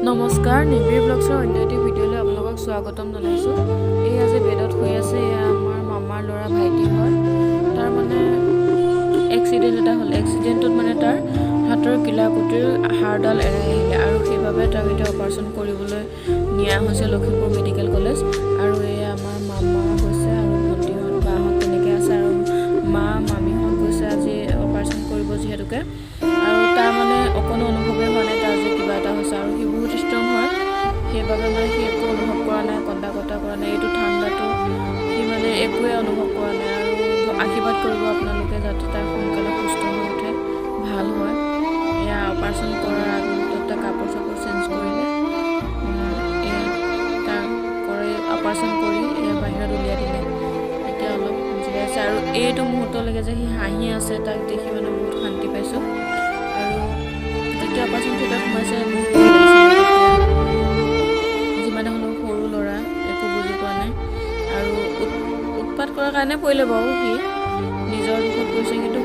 নমস্কাৰ, নিবিড় ব্লগছৰ অন্য এটি ভিডিঅ'লৈ আপোনালোকক স্বাগতম জনাইছোঁ। এই আজি বেডত শুই আছে। এয়া আমাৰ মামাৰ ল'ৰা ভাইটি হয়। তাৰ মানে এক্সিডেণ্ট এটা হ'ল। এক্সিডেণ্টটোত মানে তাৰ হাতৰ কিলাকুটিৰ হাড়ডাল এৰাই আহিলে আৰু সেইবাবে তাক এতিয়া অপাৰেশ্যন কৰিবলৈ নিয়া হৈছে লখিমপুৰ মেডিকেল কলেজ। আৰু এয়া আমাৰ মামা গৈছে আৰু ভণ্টিহঁত, বাহঁত তেনেকৈ আছে আৰু মা মামীহঁত গৈছে আজি অপাৰেশ্যন কৰিব যিহেতুকে। আৰু তাৰ মানে অকণো অনুভৱেই হোৱা নাই তাৰ যে কিবা এটা হৈছে। আৰু সি বহুত ষ্ট্ৰং হয়, সেইবাবে মানে সি একো অনুভৱ কৰা নাই, কন্দা কটা কৰা নাই। এইটো ঠাণ্ডাটো সি মানে একোৱে অনুভৱ কৰা নাই। আৰু আশীৰ্বাদ কৰিব আপোনালোকে, যাতে তাৰ সোনকালে সুস্থ হৈ উঠে, ভাল হয়। এয়া অপাৰেশ্যন কৰাৰ আগমুহূৰ্তত তাৰ কাপোৰ চাপোৰ চেঞ্জ কৰিলে। এয়া তাৰ কৰে অপাৰেশ্যন কৰি এয়া বাহিৰত উলিয়াই দিলে। এতিয়া অলপ জিৰাইছে আৰু এইটো মুহূৰ্তলৈকে যে সি হাঁহি আছে, তাক দেখি মানে বহুত শান্তি পাইছোঁ। আৰু যেতিয়া অপাৰেশ্যন থিয়েটাৰত সোমাইছে, বহুত ভয় লাগিছিলে তেতিয়া। যিমানে হ'লেও সৰু ল'ৰা, একো বুজি পোৱা নাই। আৰু উৎপাত কৰাৰ কাৰণে পৰিলে বাৰু, সি নিজৰ দুখত পৰিছে, কিন্তু